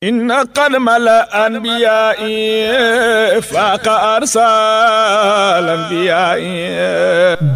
إن قدم الأنبياء فاق أرسال الأنبياء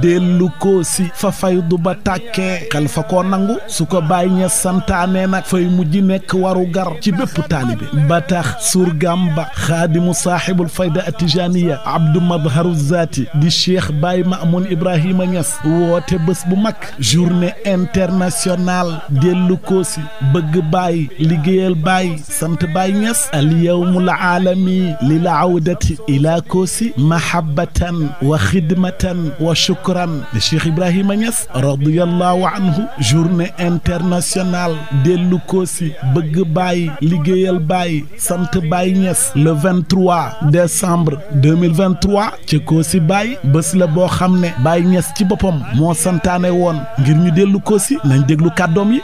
dellu Kossy fa faydu ba tàkkee xel fa koo nangu su ko Baay Ñas santaane nag fay mujj nekk waru gar ci bépp taalibe ba tax surgam ba xaadimu saaxibul fayda atijaniya abdu madharu zaati di cheikh Baye Mamoun Ibrahima Ñas woote bés bu mag journée internationale dellu Kossy bëgg Baay liggéeyal Baay sant Baay Ñas al yawmul aalami lil awdati ila Kossy mahabbatan wa xidmatan wa shukran de Cheikh Ibrahima Ñas radiyallahu anhu journée internationale dellu Kossy bëgg Baay liggéeyal Baay sant Baay Ñas le 23 décembre 2023 ci Kossy Baay bés la boo xam ne Baay Ñas ci boppam moo santaane woon ngir ñu dellu Kossy nañ déglu kàddoom yi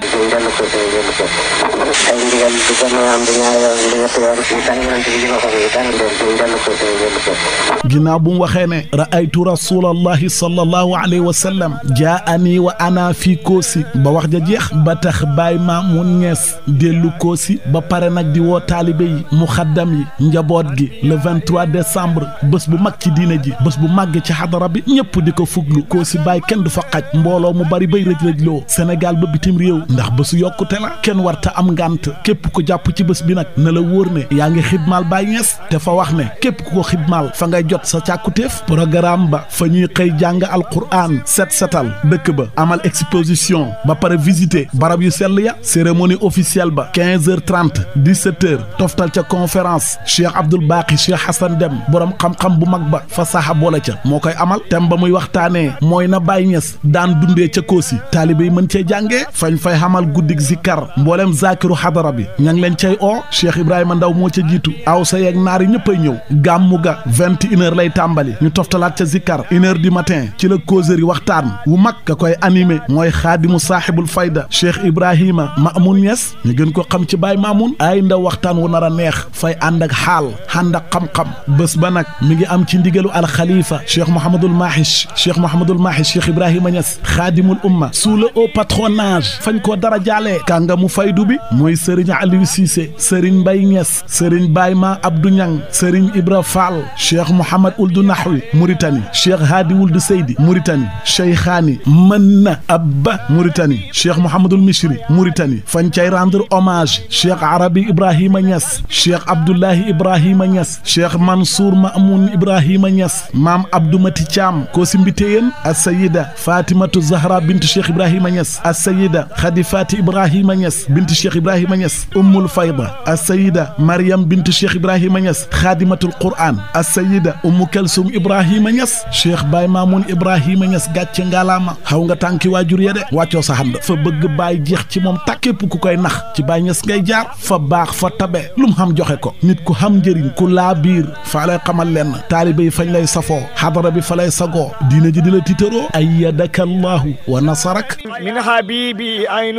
ginnaaw bu mu waxee ne ra'aytu rasulallahi sallallahu alayhi wa sallam jaa'ani wa ana fii Kossy ba wax ja jeex ba tax Baye Mamoun Niass dellu Kossy ba pare nag di woo taalibe yi muxaddam yi njaboot gi le 23 décembre bés bu mag ci diine ji bés bu màgg ci xadara bi ñëpp di ko fuglu Kossy Baye kenn du fa xaj mbooloo mu bari bay rëj-rëjloo Sénégal ba bitim réew ndax bésu yokkute la kenn warta am ngànt képp ko jàpp ci bés bi nag na la wóor ne yaa ngi xidmaal Baye Niass te fa wax ne képp ku ko xidmaal fa ngay jot sa càkkutéef programme ba fa ñuy xëy jàng alquran setal dëkk ba amal exposition ba pare visiter barab yu sell ya cérémonie officielle ba 15h30 17h toftal ca conférence Cheikh Abdoul Baqi Cheikh Hassan Deme borom xam-xam bu mag ba fa saxa boole ca moo koy amal thème ba muy waxtaanee mooy na Baye Niass daan dundee ca Kossy taalibe yi mën cee jàngee fañ fay xamal guddig zikkar mboolem zakiru xadara bi ña ngi leen cay oo Cheikh Ibrahima Ndaw moo ca jiitu aw sa yeeg naar yi ñëppay ñëw gàmmu ga 21h lay tàmbali ñu toftalaat ca zikkar 1h du matin ci la causerie waxtaan wu mag ka koy animé mooy xaadimu saaxibul fayda Cheikh Ibrahima Mamoun Niass ñu gën ko xam ci Baye Mamoun ay ndaw waxtaan wu nar a neex fay ànd ak xaal ànd ak xam-xam bés ba nag mi ngi am ci ndigalu alxalifa Cheikh Mouhamadul Mahish Cheikh Ibrahima Niass xaadimul umma sous le haut patronage fañ koo dara jaalee kàngamu faydu bi mooy Serigne Aliou Cissé Serigne Baye Niass Serigne Baye Ma Abdou Niang Serigne Ibra Fall Cheikh Mouhamad Ould Nahwi Mauritanie Cheikh Hadi Ould Seydi Mauritanie Cheikhani Manna Abba Mauritanie Cheikh Mouhamadul Mishri Mauritanie fañ cay rendre hommage Cheikh Arabi Ibrahima Niass Cheikh Abdoulahi Ibrahima Niass Cheikh Mansour Mamoun Ibrahima Niass Maam Abdou Mati Thiam Kossy Mbiteyeen as-Sayida Fatimatu Zahra bint Cheikh Ibrahima Niass as-Sayida Khadi Fati Ibrahima Niass bint Cheikh Ibrahima Niass Ummul Fayda as-Sayida Maryam bint Cheikh Ibrahima Niass Khadimatul Quran as-Sayida Ummu Kalsum Ibrahima Niass Cheikh Baye Mamoun Ibrahima Niass gàcce ngalaama xaw nga tànki waajur ya de wàccoo sa xam fa bëgg Baye jeex ci moom tak képp ku koy nax ci Baye Niass ngay jaar fa baax fa tabe lu mu xam joxe ko nit ku xam njëriñ ku laa biir fa lay xamal lenn taalibe yi fañ lay safoo xadara bi fa lay sagoo diina ji di la tiitaroo ayyadaka Allahu wa nasarak من حبيبي عين